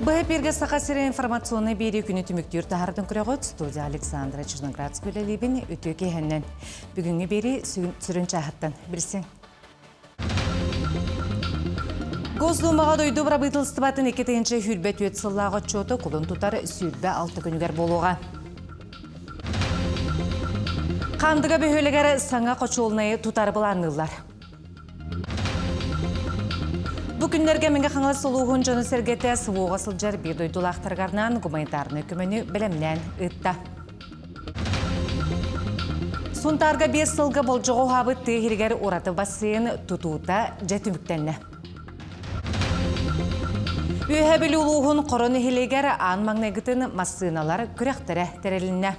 Быһа эпииргэ Саха сирэ информационнай биэрии күнү түмүктүүр таһаартын көрөҕүт. Студия Александра Черноградская үлэлиибин үтүө киэһэннэн. Бүгүҥҥү биэрии сүрүн чааһыттан билсиҥ. Госдумаҕа дойду бырабыыталыстыбатын 2024 сыллаах отчуота кулун тутар 26 күнүгэр буолуоҕа. Хаандыга бөһүөлэгэр саҥа хочуолунайы тутар былаанныыллар. Бу күннэргэ Мэҥэ Хаҥалас улууһун дьоно-сэргэтэ СВО-ҕа сылдьар биир дойдулаахтарыгарнаан гуманитарнай көмөнү бэлэмнээн ыытта. Сунтаарга 5 сылга болдьоҕо уһаабыт тыа иһигэр ураты бассейн тутуута дьэ түмүктэннэ. Үөһээ Бүлүү улууһун Хоро нэһилиэгэр аан маҥнайгытын массыыналар күрэхтэрэ тэрилиннэ.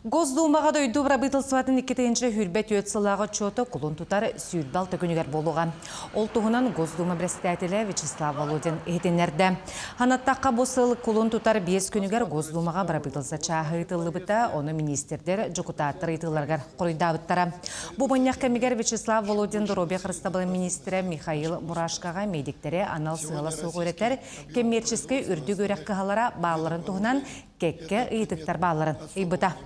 Госдумаҕа дойду бырабыыталыстыбатын 2024 сыллааҕы отчуота кулун тутар 26 күнүгэр буолуоҕа. Ол туһунан Госдума председателэ Вячеслав Володин иһитиннэрдэ. Санаттахха, бу сыл кулун тутар 5 күнүгэр Госдумаҕа бырабыыталыстыба чааһа ыытыллыбыта, ону миниистирдэр, дьокутааттар ыйытыыларыгар хоруйдаабыттара. Бу мунньах кэмигэр Вячеслав Володин доруобуйа харыстабылын миниистирэ Михаил Мурашкаҕа медиктэри анал сыала суох үөрэтэр кэммиэрчэскэй үрдүк үөрэх кыһалара баалларын туһунан кэккэ ыйытыктар баалларын ыйбыта.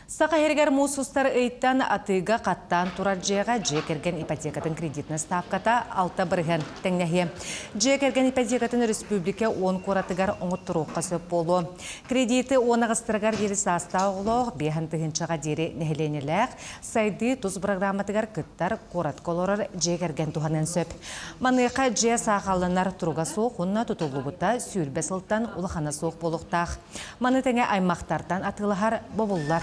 Саха сиригэр муус устар ыйтан атыыга хаттаан турар дьиэҕэ дьиэ кэргэн ипотекатын кредитнай ставката 6% тэҥнэһиэ. Дьиэ кэргэн ипотекатын өрөспүүбүлүкэ 10 куоратыгар оҥотторуохха сөп буолуо. Кредити 10 аҕыстарыгар диэри саастаах оҕолоох 5 тыһыынчаҕа диэри нэһилиэнньэлээх сайдыы тус бырагырааматыгар кыттар куоратка олорор дьиэ кэргэн туһаныан сөп. Маныаха дьиэ саахалланар туруга суох уонна тутуллубута 20 сылтан улахана суох буолуохтаах. Маны тэҥэ аймахтартан атыылаһар бобуллар.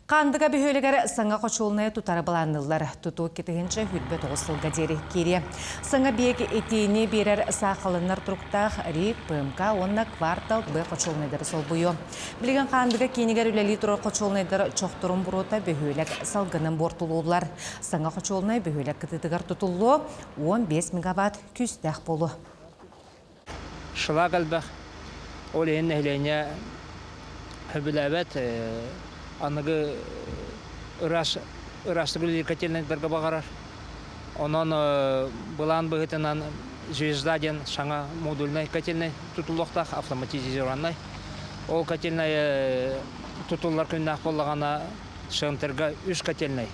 Хаандыга бөһүөлэгэр саҥа хочуолунайы тутары былаанныыллар. Тутуу 2029 сылга диэри киириэ. Саҥа биэк итиини биэрэр саахалланар туруктаах РИ, ПМК уонна Квартал Б хочуолунайдары солбуйуо. Билигин Хаандыга киинигэр үлэлии турар хочуолунайдар чохторун буруота бөһүөлэк салгынын буортулууллар. Саҥа хочуолунай бөһүөлэк кытыытыгар тутуллуо, 15 мегаватт күүстээх буолуо. Шлак элбэх. Ол иһин нэһилиэнньэ сөбүлээбэт. Аныгы ыраас ыраастык үлэлиир котельнайдарга баҕарар. Онон былаан быһыытынан «Звезда» диэн саҥа модульнай котельнай тутуллуохтаах, автоматизированнай. Ол котельнай тутуллар күннээх буоллаҕына, центрга үс котельнай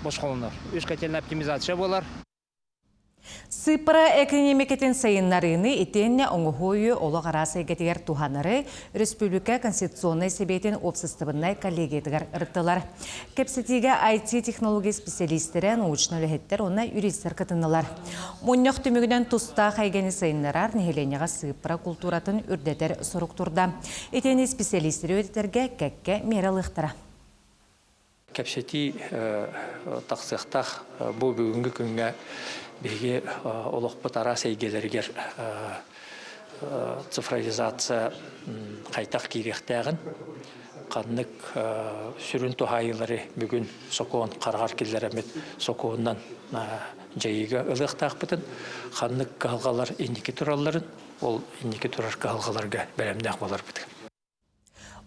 босхолонор. Үс котельнай оптимизация буолар. Сыыппара экэниэмикэтин сайыннарыыны итиэннэ оҥоһуу олох араас эйгэтигэр туһанары Республика Конституционнай Сэбиэтин уопсастыбаннай коллегиятыгар ырыттылар. Кэпсэтиигэ IT-технология специалистэрэ, научнай үлэһиттэр уонна юристар кытыннылар. Мунньах түмүгүнэн тустаах эйгэни сайыннарар, нэһилиэнньэҕэ сыыппара култууратын үрдэтэр сорук турда. Итиэннэ исписэлиистэри үөрэтэргэ кэккэ миэрэ ылыахтара. Кэпсэтии тахсыахтаах бу бүгүҥҥү күҥҥэ биһиги олохпут араас эйгэлэригэр цифровизация хайдах киириэхтээҕин, ханнык сүрүн туһаайыылары бүгүн сокуон хараҕар киллэрэммит сокуонунан дьайыыга ылыахтаахпытын, ханнык кыһалҕалар инники туралларын, ол инники турар кыһалҕаларга бэлэмнээх буоларбыт.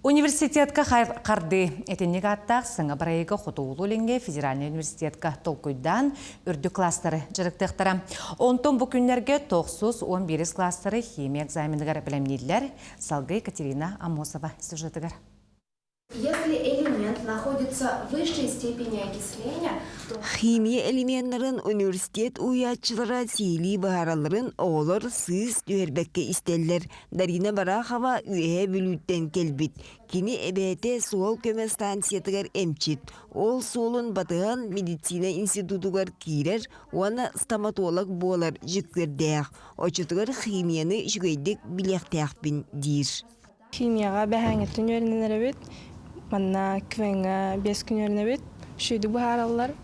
Университетка хардыы итинник ааттаах саҥа бырайыагы Хотугулуу-Илиҥҥи федеральнай университетка толкуйдаан үрдүк класстары дьарыктыахтара. Онтон бу күннэргэ тохсус 11 класстары химия экзаменыгар бэлэмнииллэр. Салгыы Екатерина Амосова сюжетыгар. Если элемент находится в высшей степени окисления, то... Химия элеменнарын университет уһуйааччылара сиилии быһааралларын оҕолор сыыс түһэрбэккэ истэллэр. Дарина Барахова Үөһээ Бүлүүттэн кэлбит. Кини эбээтэ суол көмө станциятыгар эмчит. Ол суолун батыһан медицина институтугар киирэр уонна стоматолог буолар дьүккүөрдээх. Оччотугар химияны үчүгэйдик билиэхтээхпин диир. Химияҕа бэһээҥҥиттэн үөрэнэн эрэбит. Манна КВН-ҥа 5 күн үөрэнэбит. Үчүгэйдик быһаараллар,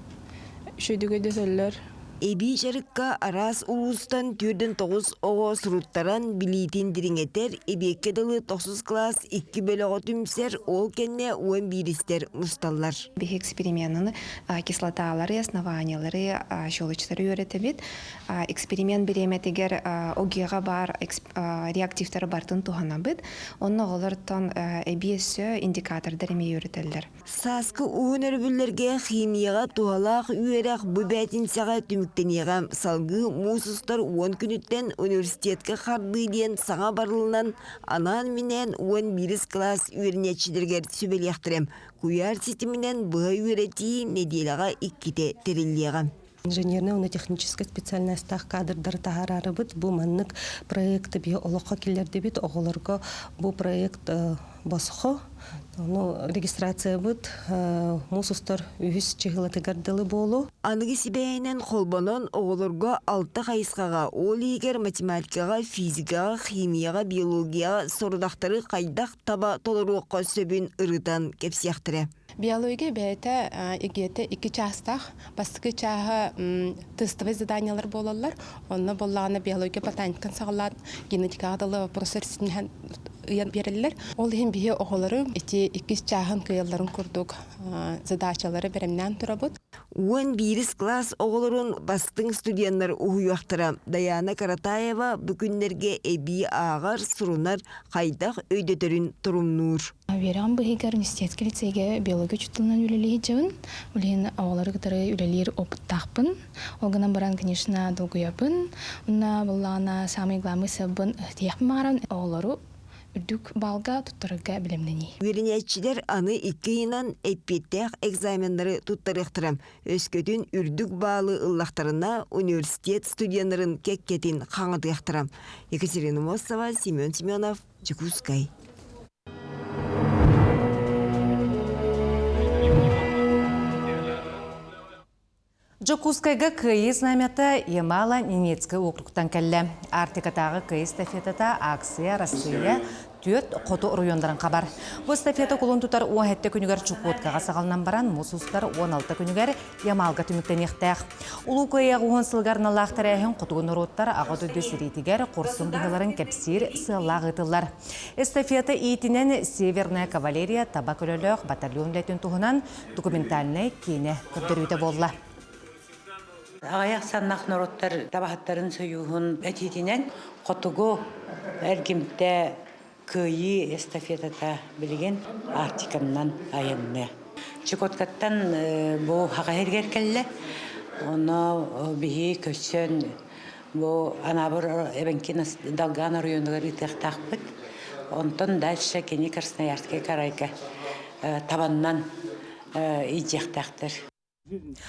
үчүгэйдик өйдөтөллөр. Эбии дьарыкка араас улуустан 49 оҕо суруттаран билиитин дириҥэтэр, эбиэккэ дылы тохсус кылаас икки бөлөҕө түмсэр, ол кэннэ уон бииристэр мусталлар. Биһи эксперименаны кислоталары, основаниялары, щелочтары үөрэтэбит. Эксперимент бириэмэтигэр ОГЭ-ҕа баар реактивтары барытын туһанабыт. Онно оҕолортон эбии өссө индикатордар эмиэ үөрэтэллэр. Сааскы уһун өрөбүллэргэ химияҕа туһалаах үөрэх бу бээтинсэҕэ түмүктэниэҕэ. Салгыы муус устар уон күнүттэн университетка хардыы диэн саҥа барылынан анаан-минээн уон биирис кылаас үөрэнээччилэригэр сүбэлиэхтэрэ. Куйаар ситиминэн быһа үөрэтии нэдиэлэҕэ иккитэ тэриллиэҕэ. Инженернэй уонна техническэй специальностаах кадрдары таһаарарыбыт. Бу маннык проекты биһи олоххо киллэрдибит. Оҕолорго бу проект босхо. Ну, регистрациябыт муус устар үһүс чыһылатыгар дылы буолу. Аныгы сибээһинэн холбонон оҕолорго алта хайысхаҕа, ол иһигэр математикаҕа, физикаҕа, химияҕа, биологияҕа сорудахтары хайдах таба толоруохха сөбүн ырытан кэпсиэхтэрэ. Биология бэйэтэ эгиэтэ икки чаастаах. Бастакы чааһа тестовай заданиелар буолаллар. Онно буоллаҕына биология ботаниканы саҕалаан генетикаҕа дылы вопростар ситиниһэн ыйан биэрэллэр. Ол иһин биһи оҕолору ити иккис чааһын кыайалларын курдук задачалары бэлэмнээн турабыт. Уон биирис кылаас оҕолорун бастыҥ студеннар уһуйуохтара. Дайаана Каратаева бу күннэргэ эбии ааҕар, сурунар, хайдах өйдөтөрүн торумнуур. Үөрэҕим быһыыгар университетскэй лицейгэ биология учууталынан үлэлии сылдьабын. Ол иһин оҕолору кытары үлэлиир опыттаахпын. Ол гынан баран, конечно, долгуйабын. Уонна буоллаҕына, самый главный сыалбын тиийиэхпин баҕарабын. Оҕолору үрдүк баалга туттарарга бэлэмнэнии. Үөрэнээччилэр аны икки ыйынан эппиэттээх экзаменнары туттарыахтара. Өскөтүн үрдүк баалы ыллахтарына, университет студеннарын кэккэтин хаҥатыахтара. Екатерина Мосова, Семен Семенов, Дьокуускай. Дьокуускайга Кыайыы знамята Ямало-Ненецкэй округтан кэллэ. Арктикатааҕы Кыайыы эстафетата акция Арассыыйа түөрт хоту оройуоннарын хабар. Бу эстафета кулун тутар 17 күнүгэр Чукоткаҕа саҕаланан баран, муус устар 16 күнүгэр Ямалга түмүктэниэхтээх. Улуу Кыайыы уон сылыгар аналлаах тэрээһин хотугу норуоттар Аҕа дойду сэриитигэр хорсун быһыыларын кэпсиир сыаллаах ыытыллар. Эстафета иитинэн Северная кавалерия таба көлөлөөх батальон үлэтин туһунан документальнай киинэ көрдөрүүтэ буолла. Аҕыйах саннах норуоттар табаһыттарын сойууһун этиитинэн хотугу эргимтэ Кыайыы эстафетата билигин Арктиканнан айанныа. Чукоткаттан бу Хаха сиригэр кэллэ. Онно биһи көрсөн бу Анаабыр Эбэҥки Долган оройуонугар ыытыахтаахпыт. Онтон дальше кини Красноярскай карайга табаннан илдьиэхтээхтэр.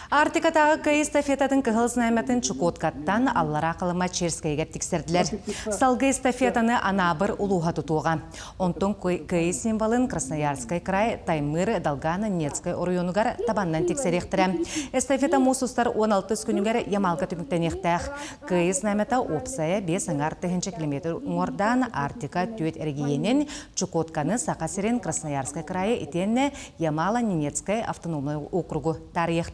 Арктикатааҕы Кыайыы эстафетатын кыһыл знамятын Чукоткаттан Аллараа Халыма Черскэйигэр тиксэрдилэр. Салгыы эстафетаны Анаабыр улууһа тутуоҕа. Онтон Кыайыы символын Красноярскай край Таймыр Долгано-Ненецкэй оройуонугар табаннан тиксэриэхтэрэ. Эстафета муус устар 16 күнүгэр Ямалга түмүктэниэхтээх. Кыайыы знамята уопсайа биэс аҥаар тыһыынча километр уҥуордаан Арктика түөрт эрэгийиэнин Чукотканы, Саха сирин, Красноярскай крайы итиэннэ Ямало-Ненецкэй автономнай округу таарыйыахтаах.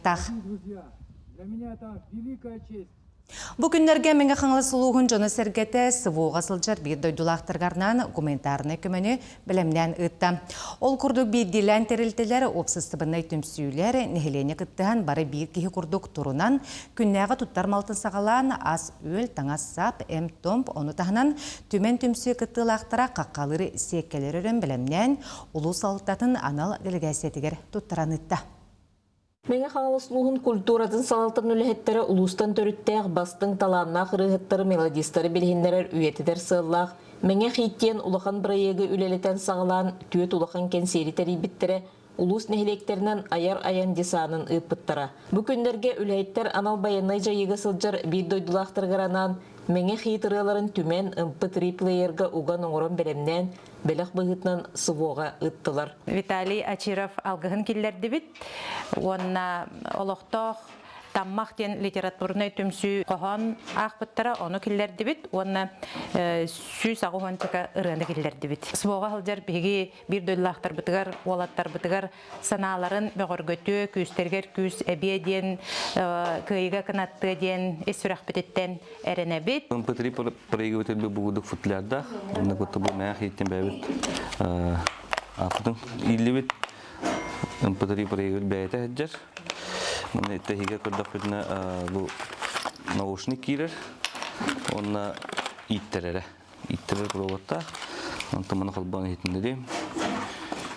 Бу күннэргэ Мэҥэ Хаҥалас улууһун дьоно-сэргэтэ СВО-ҕа сылдьар биир дойдулаахтарыгар гуманитарнай көмөнү бэлэмнээн ыытта. Ол курдук биирдиилээн тэрилтэлэр, уопсастыбаннай түмсүүлэр, нэһилиэнньэ кыттыһан бары биир киһи курдук турунан, күннээҕи туттар малтын саҕалаан ас-үөл, таҥас-сап, эм-томп, ону таһынан Түмэн түмсүү кыттыылаахтара хаххалыыр сиэккэлэри өрөн бэлэмнээн, улуус салалтатын анал дэлэгээссийэтигэр туттаран ыытта. Мэҥэ Хаҥалас улууһун культуратын салалтатын үлэһиттэрэ улуустан төрүттээх бастыҥ талааннаах ырыаһыттары, мелодистары билиһиннэрэр үйэтитэр сыаллаах Мэҥэ хит диэн улахан бырайыагы үлэлэтэн саҕалаан түөрт улахан кэнсиэри тэрийбиттэрэ, улуус нэһилиэктэринэн айар айан десанын ыыппыттара. Бу күннэргэ үлэһиттэр анал байыаннай дьайыыга сылдьар биир дойдулаахтарыгар анаан Мэҥэ хит ырыаларын түмэн, ымпы плеерга уган оҥорон бэлэмнээн, бэлэх быһыытынан СВО-ҕа ыыттылар. Виталий Ачиров алгыһын киллэрдибит уонна олохтоох. Таммах диэн литературнай түмсүү хоһоон аахпыттара, ону киллэрдибит уонна 180 ырыаны киллэрдибит. СВО-ҕа сылдьар биһиги биир дойдулаахтарбытыгар, уолаттарбытыгар санааларын бөҕөргөтүө, күүстэригэр күүс эбиэ диэн, кыайыыга кынаттыа диэн ис сүрэхпититтэн эрэнэбит. МП3 проигрыватель бугудук футлярдаах. Онно кытта бу мээх ииттен бэйэбит ааппытын ииллибит. МП3 проигрыватель бэйэтэ сылдьар. Манна иттэ иһигэр көрдөхпүтүнэ бу наушник киирэр. Онно ииттэрэрэ. Ииттэрэр проводтаах. Онтон маны холбоон иһитиннэриим.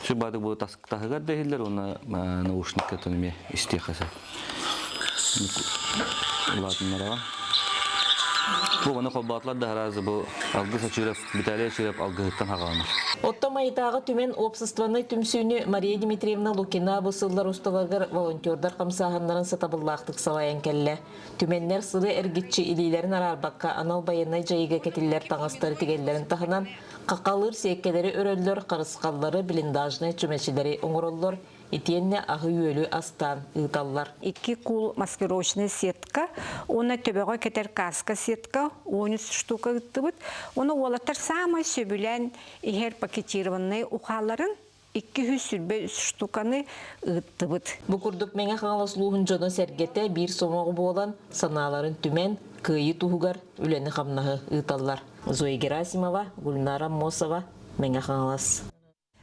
Сүр бу таһыгар да иһиллэр уонна наушникка эмиэ истиэххэ сөп. Улаатыннараҕын. Бу ону холбоотулар да аразы бу Алгыс Ачыров, Виталий Ачыров алгыһыттан хаҕаланар. Оттон Майытааҕы түмэн уопсастыбаннай түмсүүнү Мария Дмитриевна Лукина бу сыллар усталарыгар волонтердар хамсааһыннарын сатабыллаахтык салайан кэллэ. Түмэннэр сылы эргиччи илиилэрин араарбакка анал байыаннай дьайыыга кэтиллэр таҥастары тигэллэрин таһынан, хахалыыр сиэккэлэри өрөллөр, харысхаллары, блиндажнай чүмэчилэри оҥороллор, итиэннэ аһы-үөлү астаан ыыталлар. Икки куул маскировочная сетка, уонна төбөҕө кэтэр каска сетка 13 штука ыыттыбыт. Уонна уолаттар саамай сөбүлээн иһэр пакетированнай ухааларын 223 штуканы ыыттыбыт. Бу курдук Мэҥэ Хаҥалас улууһун дьоно-сэргэтэ биир сомоҕо буолан, санааларын түмэн, кыайыы туһугар үлэни-хамнаһы ыыталлар. Зоя Герасимова, Гульнара Аммосова, Мэҥэ Хаҥалас.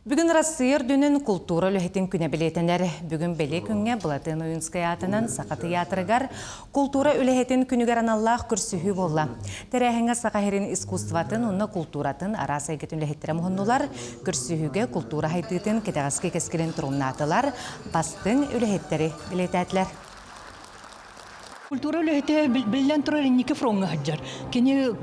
Бүгүн Россия үрдүнэн култуура үлэһитин күнэ бэлиэтэнэр. Бүгүн бэлиэ күҥҥэ Былатыан Ойуунскай аатынан Саха тыйаатырыгар култуура үлэһитин күнүгэр аналлаах көрсүһүү буолла. Тэрээһиҥҥэ Саха сирин искусствотын уонна култууратын араас эйгэтин үлэһиттэрэ муһуннулар. Көрсүһүүгэ култуура сайдыытын кэтэҕэски кэскилин торумнаатылар, бастыҥ үлэһиттэри бэлиэтээтилэр. Культура үлэһитэ биллэн турар инники фроҥҥа сылдьар. Кини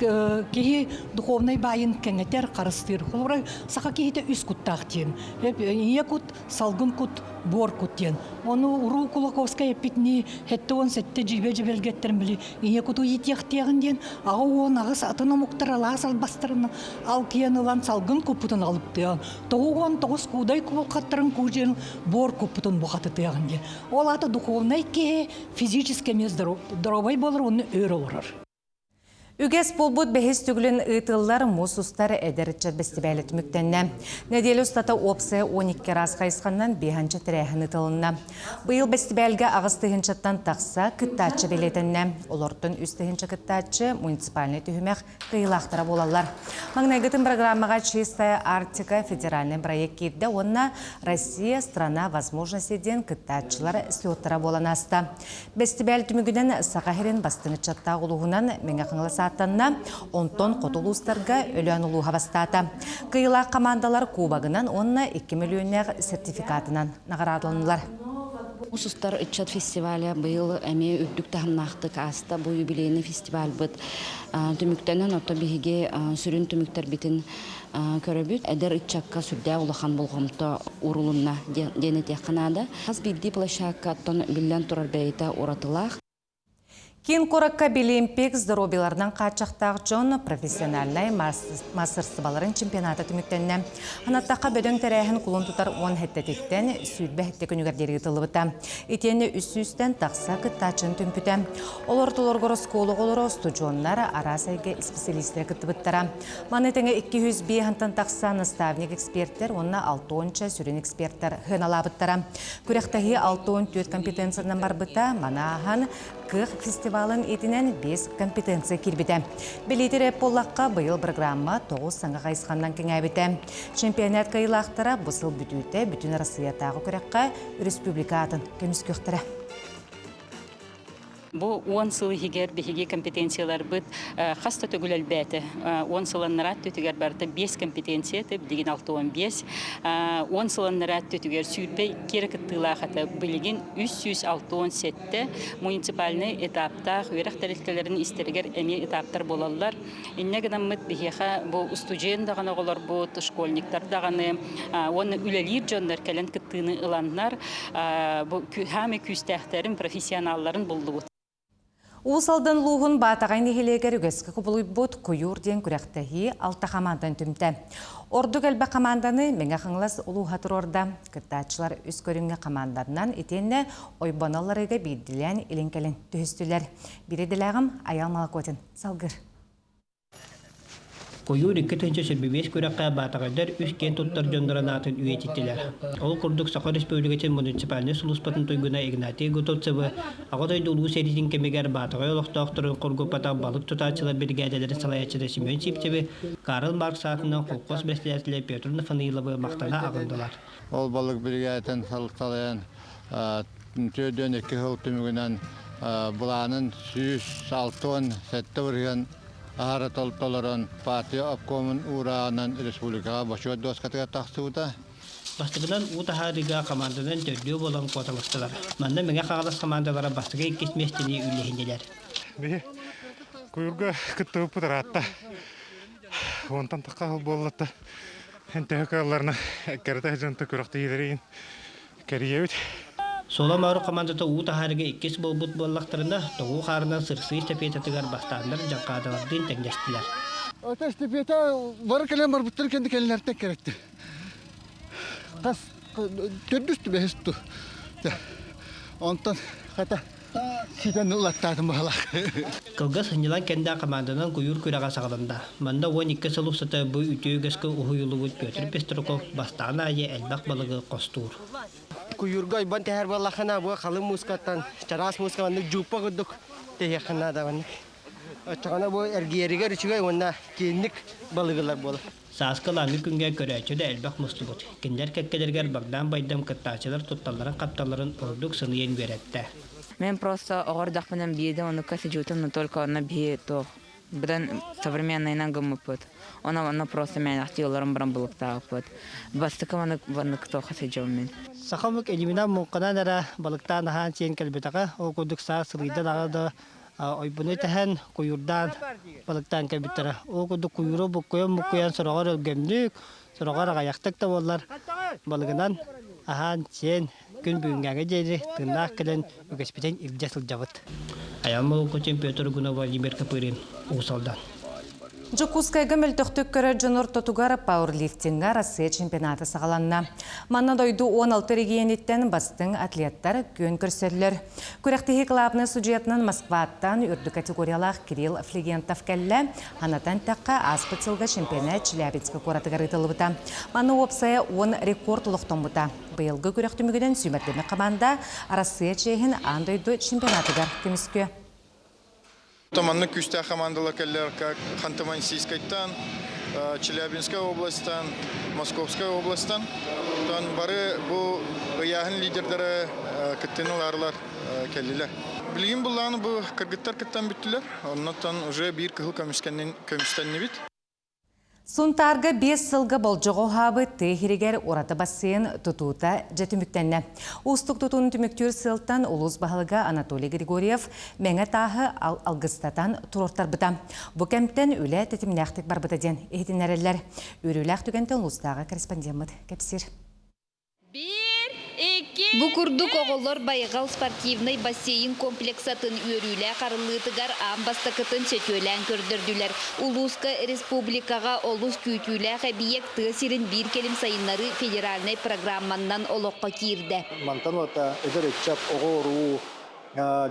киһи духовнай баайын кэҥэтэр, харыстыыр. Холобура, саха киһитэ үс куттаах диэн. Ийэ кут, салгын кут, буор кут диэн. Ону Уруу Кулаковскай эппитинии 77 дьиибэ дьибэлгэттэрин били ийэ куту иитиэхтиэҕин диэн 88 атын омуктар алаас албастарын алкыйан ылан салгын куппутун алыптыаҕын, 99 куудай кубулхаттарын куудьуйан буор куппутун бухатытыаҕын диэн. Ол аата духовнай киһи физически эмиэ здоровай буолар уонна өр олорор. Үгэс буолбут бэһис төгүлүн ыытыллар муус устар эдэр ыччат бэстибээлэ түмүктэннэ. Нэдиэлэ устата уопсайа 12 араас хайысханнан биэһанча тэрээһин ыытылынна. Быйыл бэстибээлгэ 8 тыһыынчаттан тахса кыттааччы бэлиэтэннэ. Олортон 3 тыһыынча кыттааччы муниципальнай түһүмэх кыайыылаахтара буолаллар. Маҥнайгытын программаҕа «Чистая Арктика» федеральнай проект киирдэ уонна «Россия – страна возможностей» диэн кыттааччылар слеттара буолан ааста. Бэстибээл түмүгүнэн Саха сирин бастыҥ ыччаттаах улууһунан Мэҥэ Хаҥалас ааттанна, онтон хоту улуустарга Өлөөн улууһа бастаата. Кыайыылаах хамаандалар кубогынан уонна 2 мөлүйүөннээх сертификатынан наҕараадаланнылар. Муус устар ыччат фестиваля быйыл эмиэ үрдүк таһымнаахтык ааста. Бу юбилейный фестивальбыт түмүктэнэн, оттон биһиги сүрүн түмүктэрбитин көрөбүт. Эдэр ыччакка сүрдээх улахан болҕомто уурулунна диэн этиэххэ наада. Хас биирдии площадкаттан биллэн турар бэйэтэ уратылаах. Киин куоракка Билимпик здоровьеларынан хааччахтаах дьон профессиональнай маастарыстыбаларын чемпионата түмүктэннэ. Анаттахха бөдөҥ тэрээһин кулун тутар 10 хэттэтиттэн 27 күнүгэр диэри ыытыллыбыта. Итиэннэ үс сүүстэн тахса кыттааччыны түмпүтэ. Олор толоргор оскуола оҕолоро, устудьуоннар, араас эйгэ исписэлиистэрэ кыттыбыттара. Маны тэҥэ 205 тахса наставник-экспертэр уонна 60 сүрүн экспертэр сыаналаабыттара. Күрэхтэһии 64 компетенциянан барбыта, маны ааһан Кыах фестивалын иитинэн 5 компетенция киирбитэ. Билиитир буоллахха, быйыл программа 9 саҥа хайысханнан кэҥээбитэ. Чемпионат кыайыылаахтара бу сыл бүтүүтэ бүтүн Арассыыйатааҕы күрэххэ республика аатын көмүскүөхтэрэ. Бу 10 сыл иһигэр биһиги компетенцияларбыт хас да төгүл элбээтэ. 10 сыл аннараа өттүтүгэр барыта 5 компетенция этэ, билигин 65. 10 сыл аннараа өттүтүгэр 22 эрэ кыттыылаах этэ, билигин 367 муниципальнай этаптаах үөрэх тэрилтэлэрин истэригэр эмиэ этаптар буолаллар. Инньэ гынаммыт биһиэхэ бу устудьуон даҕаны оҕолорбут, школьниктар даҕаны уонна үлэлиир дьоннор кэлэн кыттыыны ыланнар бу хаамай күүстээхтэрин, профессионалларын буллубут. Уус Алдан улууһун Баатаҕай нэһилиэгэр үгэскэ кубулуйбут Куйуур диэн күрэхтэһии алта хамаандан түмтэ. Ордук элбэх хамаанданы Мэҥэ Хаҥалас улууһа туруорда. Кыттааччылар үс көрүҥҥэ хамаанданан итиэннэ ойбоно алларыыга биирдилээн илин-кэлин түһүстүлэр. Биир идэлээҕим Айал Молокотин салгыр. Куйуур 2025 күрэххэ баатаҕайдар үс киэн туттар дьоннорун аатын үйэтиттилэр. Ол курдук Саха Республикатын муниципальнай сулууспатын туйгуна Игнатий Готовцевы Аҕа дойду Улуу сэриитин кэмигэр Баатаҕай олохтоохторун хоргуппатах балык тутааччылар биригээдэлэрин салайааччыта Семен Сивцеви, Карл Маркс аатынан холкуос бэрэссэдээтэлэ Петр Нафанаиловы махтана аҕыннылар. Ол балык биригээдэтин салайан 42 сыл түмүгүнэн былаанын 167 бырыһыан аһара толорон партия обкомун уурааҕынан республикаҕа бочуот дуоскатыгар тахсыбыта. Бастакынан уу таһаарыыга хамаанданан төрдүө буолан куоталастылар. Манна Мэҥэ Хаҥалас хамаандалара бастакы иккис миэстэни үллэһиннилэр. Биһи куйурга кыттыбыппыт ыраатта. Онтон тахха буоллатта. Төһө кыалларына кэрэтэ дьонто күрэхтэһиилэрин кэрийэбит. Суола Моорук хамаандата уу таһаарыыга иккис буолбут буоллахтарына, тоҕуу хаарынан сырсыы эстафетатыгар бастааннар дьаҥхаадалардыын тэҥнэстилэр. Ото эстафета бары кэлэн барбыттар кэнди кэлинэртэн кэрэттэ. Хас төрдүс түбэһис ту. Онтон хата ситэн ылаттаатым баһалаах. Кылгас сынньалаҥ кэннэ хамаанданан куйуур күрэҕэ саҕаланна. Манна 12 сыл устата бу үтүө үгэскэ уһуйуллубут Петр Пестряков бастаан аайы элбэх балыгы хостуур. Куйуурга ойбон тэһэр буоллаххына, бу халыҥ муускаттан чараас мууска маннык дьууппа курдук тэһиэххин наада маннык. Оччоҕуна бу эргийэригэр үчүгэй уонна киэҥник балыгылар буолар. Сааскы ылааҥҥы күҥҥэ көрөөччү да элбэх мустубут. Кинилэр кэккэлэригэр Богдан Байдам кыттааччылар тутталларын-хапталларын ордук сыныйан үөрэттэ. Мен просто оҕордохпунан биирдэ онукка сидьуутум, но только онно биһи туох быдан современныйынан гыммыппыт. Она онно просто мээнэхтии олорон баран булуктаабыппыт. Бастакы манык маннык туохха сидьуум мин. Саха омук илиминэн муҥханан эрэ балыктаан аһаан сиэн кэлбэтэҕэ. Ол курдук саас сылыйда даҕаны да ойбону тэһэн, куйуурдаан балыктаан кэлбиттэрэ. Ол курдук куйууру буккуйан-буккуйан сороҕор өлгөмнүк, сороҕор аҕыйахтык да буоллар балыгынан аһаан-сиэн күн бүгүҥҥээҥи диэри тыыннаах кэлэн үгэспитин илдьэ сылдьабыт. Айан Молокутин, Петр Гунов, Владимир Копырин, Уус Алдан. Дьокуускайга мөлтөхтүк көрөр дьон ортотугар пауэрлифтиҥҥа Россия чемпионата саҕаланна. Манна дойду 16 региониттэн бастыҥ атлеттар күөн көрсөллөр. Күрэхтэһии кылаабынай судьуйатынан Москваттан үрдүк категориялаах Кирилл Флегентов кэллэ. Санатан эттэххэ, ааспыт сылга чемпионат Челябинскай куоратыгар ыытыллыбыта. Манна уопсайа 10 рекорд олохтоммута. Быйылгы күрэх түмүгүнэн сүүмэрдэммит хамаанда Арассыыйа чиэһин аан дойду чемпионатыгар көмүскүө. Маннык күүстээх командалар кэллэр, как Ханты-Мансийскайтан, Челябинскай областан, Московскай областан. Оттон бары бу ыйааһын лидердары кыттыыны ылаарылар кэллилэр. Билигин буллааны бу кыргыттар кыттан бүттүлэр. Оннуттан уже биир кыһыл көмүстэннибит. Сунтаарга биэс сылга болдьоҕо уһаабыт тыа иһиригэр ураты бассейн тутуута дьэ түмүктэннэ. Уустук тутууну түмүктүүр сыалтан улуус баһылыга Анатолий Григорьев Мэҥэ тааһы алгыстатан туруортарбыта. Бу кэмтэн үлэ тэтимнээхтик барбыта диэн иһитиннэрэллэр. Үөрүүлээх түгэнтэн улуустааҕы корреспондеммыт кэпсиир. Бу курдук оҕолор Байҕал спортивнай бассейн комплексатын үөрүүлээх арыллыытыгар аан бастакытын сөтүөлээн көрдөрдүлэр. Улууска, республикаҕа олус күүтүүлээх эбийиэк тыа сирин биир кэлим сайыннарыы федеральнай программаннан олоххо киирдэ. Мантан уота эдэр ыччат оҕо-уруу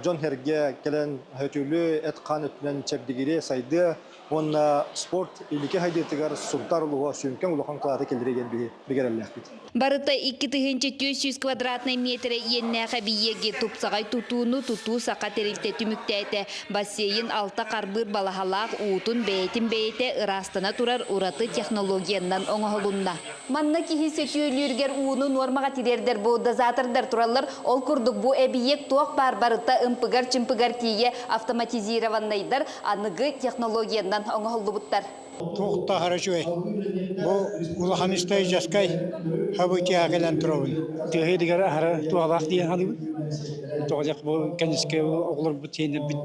дьон-сэргэ кэлэн сөтүөлүө, эт-хаан өттүнэн чэбдигириэ, сайдыа уонна спорт инники сайдыытыгар Сунтаар улууһа сүҥкэн улахан кылааты киллэриэ диэн биһи бигэрэллээхпит. Барыта 2400 квадратнай миэтэрэ иэннээх эбийиэги тупсаҕай тутууну тутуу саха тэрилтэ түмүктээтэ. Бассейн алта харбыыр балаһалаах уутун бэйэтин бэйэтэ ыраастана турар ураты технологияннан оҥоһулунна. Манна киһи сөтүөлүүргэр ууну нуормаҕа тириэрдэр бу дозатордар тураллар. Ол курдук бу эбийиэк туох баар барыта ымпыгар-чымпыгар тиийэ автоматизированнайдар аныгы технологиянан оҥоһуллубуттар. Туох да аһара үчүгэй. Бу улахан историческай событиеҕа кэлэн турабын. Тыаһыйдыгар аһара туһалаах диэн саныыбын. Тоҕо диэх бу кэннискэ оҕолорбут сиэннэрбит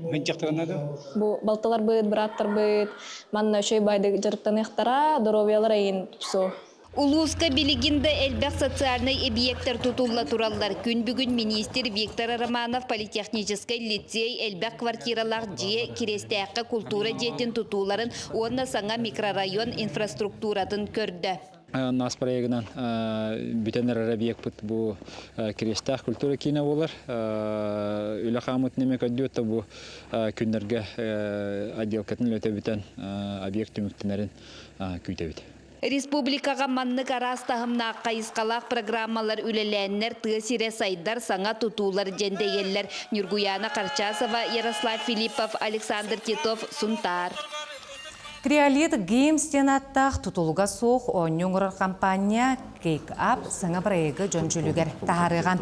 мынчахтарына да. Бу балтыларбыт, бырааттарбыт манна үчүгэй байдык дьарыктаныахтара, доруобуйалара эйин тупсуо. Улууска билигин да элбэх социальнай эбийиэктэр тутулла тураллар. Күн бүгүн миниистир Виктор Романов политехническай лицей элбэх квартиралаах дьиэ, Кириэстээххэ култуура дьиэтин тутууларын уонна саҥа микрорайон инфраструктуратын көрдө. Нас проегынан бүтэн эрэр объекпыт бу Кириэстээх культура киинэ буолар. Үлэ хаамытын эмэ көрдүөт бу күннэргэ отделкатын үлэтэ бүтэн объект түмүктэнэрин күүтэбит. Республикаҕа маннык араас таһымнаах хайысхалаах программалар үлэлээннэр тыа сирэ сайдар, саҥа тутуулар дьэндэйэллэр. Ньургуйаана Харчасова, Ярослав Филиппов, Александр Титов, Сунтаар. Криолит Games диэн ааттаах тутулуга суох оонньуу оҥорор компания Cake Up саҥа бырайыагы дьон дьүүлүгэр таһаарыаҕа.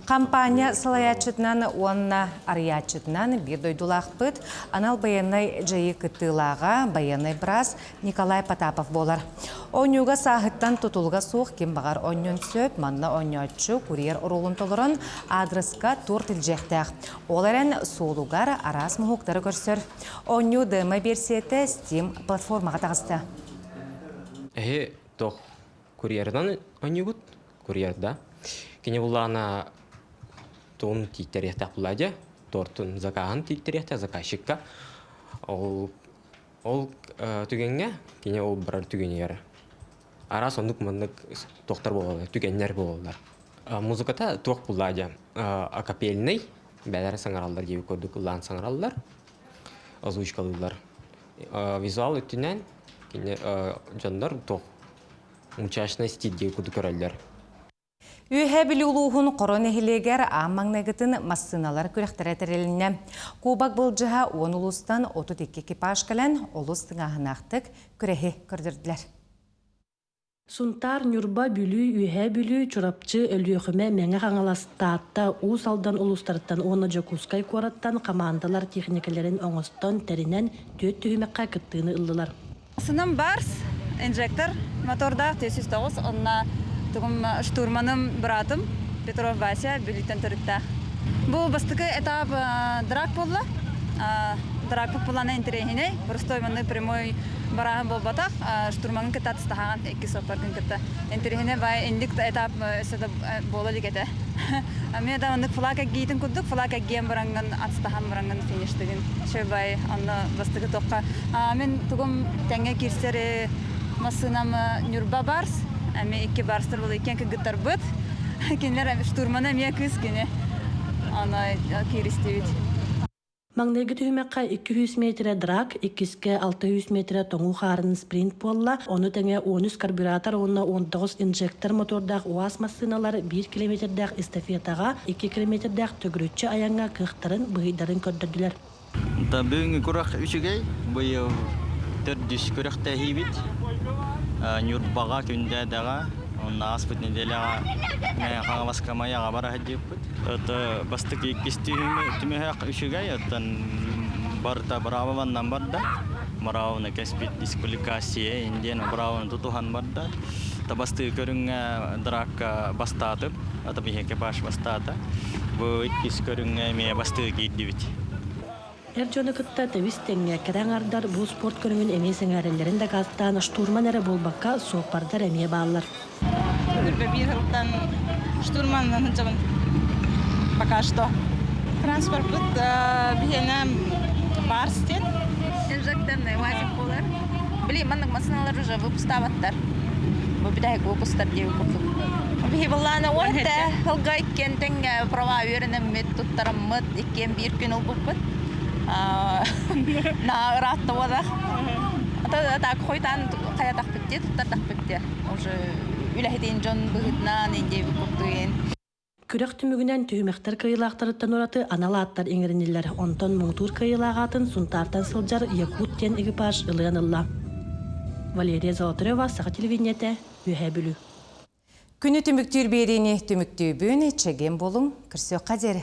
Компания салайааччытынан уонна арыйааччытынан биир дойдулаахпыт анал байыаннай дьайыы кыттыылааҕа байыаннай быраас Николай Потапов буолар. Оонньууга сааһыттан тутулуга суох ким баҕар оонньуон сөп, манна оонньооччу курьер оруолун толорон аадырыска торт илдьиэхтээх. Ол эрэн суолугар араас моһуоктары көрсөр. Оонньуу демо-версията Steam платформаҕа таҕыста. Эһи тох курьерынан оонньуугут? Курьерда. Кини буллаана туун тииттэриэхтээх булла тортун закаһын тииттэриэхтээх заказчикка. Ол Ол түгэҥҥэ кини ол барар түгэнигэр араас оннук маннык туохтар буолаллар, түгэннэр буолаллар. Музыката туох буллаа дьэ акапельный бээлэрэ саҥараллар диэбит курдук ыллаан саҥараллар, озвучкалыыллар. Визуал өттүнэн кини дьоннор туох мультяшный стиль диэбит курдук көрөллөр. Үөһээ Бүлүү улууһун Хоро нэһилиэгэр аан маҥнайгытын массыыналар күрэхтэрэ тэрилиннэ. Кубок былдьаһа 10 улуустан 32 экипаж кэлэн олус тыҥааһынаахтык күрэһи көрдөрдүлэр. Сунтаар, Ньурба, Бүлүү, Үөһээ Бүлүү, Чурапчы, Өлүөхүмэ, Мэҥэ Хаҥалас, Таатта, Уус Алдан улуустарыттан уонна Дьокуускай куораттан хамаандалар техникэлэрин оҥостон, тэринэн түөрт түһүмэххэ кыттыыны ыллылар. Сыным Барс, инжектор мотордаах 409, онно тугум штурманым быраатым Петров Вася Бүлүүттэн төрүттээх. Бу бастакы этап драк буолла. Дракпыт булана интэриэһинэй, простой маннык прямой барааһын буолбатах, штурмаҥын кытта атыстаһаҕын икки соппаргын кытта. Интэриэһинэй бай инник этап өссө да буола илик этэ. Эмиэ да маннык флаг эггиитин курдук, флаг эггиэн бараҥҥын атыстаһан бараҥҥын фиништигин. Үчүгэй онно бастакы туохха Мин тугум тэҥҥэ киирсэр массыынам Ньурба Барс, эмиэ икки барстар буолла иккиэн кыргыттарбыт. Кинилэр штурмана эмиэ кыыс кини. Аны кииристибит. Маҥнайгы түһүмэххэ 200 метрэ драк, иккискэ 600 метрэ тоҥуу хаарын спринт буолла. Ону тэҥэ 13 карбюратор уонна 19 инжектор мотордаах УАЗ массыыналар 1 километрдээх эстафетаҕа, 2 километрдээх төгүрүччү айаҥҥа кыахтарын, быһыйдарын көрдөрдүлэр. Бүгүҥҥү күрэх үчүгэй. Быйыл төрдүс күрэхтэһиибит. Ньурбаҕа, Күндээдэҕэ, уонна ааспыт нэдиэлэҕэ Хаҥаласка Майаҕа бара сылдьыбыппыт. Это бастакы иккис түмүһэх үчүгэй, оттон барыта быраабыланнан барда. Быраабыланы кэспит дисквалификация диэн быраабыланы тутуһан барда. Бастыы көрүҥҥэ дракка бастаатым, ата биһи экипаж бастаата. Бу иккис көрүҥҥэ эмиэ бастыы киирдибит. Эр дьону кытта тэбис-тэҥҥэ кэрэ аҥардар бу спорт көрүҥүн эмиэ сэҥээрэллэрин дакаастаан штурман эрэ буолбакка, суоппардар эмиэ бааллар. Биир сылтан штурманынан сылдьабын пока что. Транспорпыт биһиэнэ Барс диэн. Инжекторный УАЗик буолар. Били маннык массыыналар уже выпустаабаттар. Бу бүтэһик выпустар диэби курдук. Биһи былаана уонта сылга иккиэн тэҥҥэ права үөрэнэммит, туттараммыт, иккиэн биир күн ылбыппыт. На ыраатта буолах. Так хойтаан хайатахпыт дии, туттардахпыт дии. Уже үлэһитин дьон быһыытынан индиэбит курдук Күрэх түмүгүнэн түһүмэхтэр кыайыылаахтарыттан ураты анал ааттар иҥэриниллэр. Онтон муҥутуур кыайыылаах аатын Сунтаартан сылдьар Якут диэн экипаж ылыан ылла. Валерия Золотарева, Саха телевидениетэ, Үөһээ Бүлүү. Күнү түмүктүүр биэриини түмүктүүбүн, чэгиэн буолуҥ, көрсүөххэ диэри.